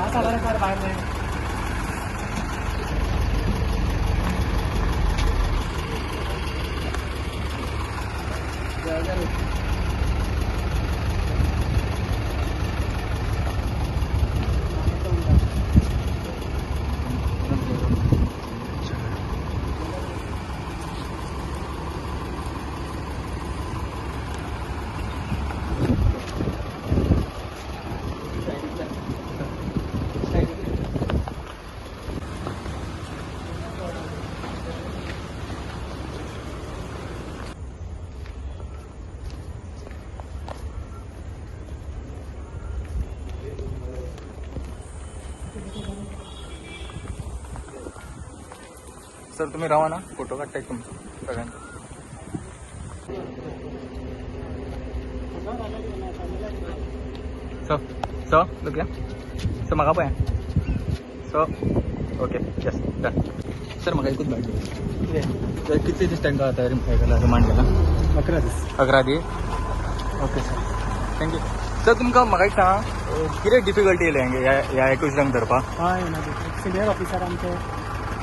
आसा बरें सर भायर न्ही. सर तुम्ही रावा ना, फोटो काढताय तुमचा सगळ्यांचा. सर सर लुक या सर, म्हाका पळय sir. Okay yes done. Sir म्हाका एकूच भायर कितें? कितले दीस तांकां आतां हें केला, रिमांड केला? 11 दीस. 11 दीस. Okay sir, thank you sir. तुमकां म्हाका एक सांगा, कितें डिफिकल्टी येयली हांगे ह्या एक्युजांक धरपाक? हय ना, सिनियर ऑफिसर आमचे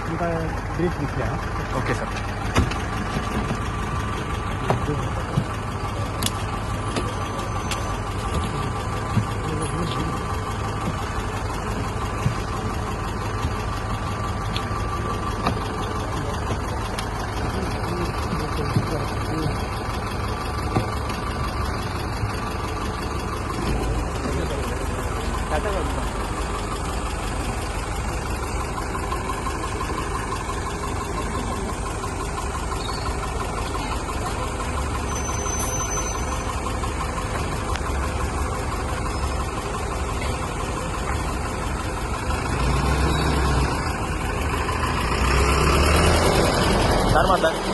तुमकां ब्रीफ दितले आं. Okay sir. दार मारता.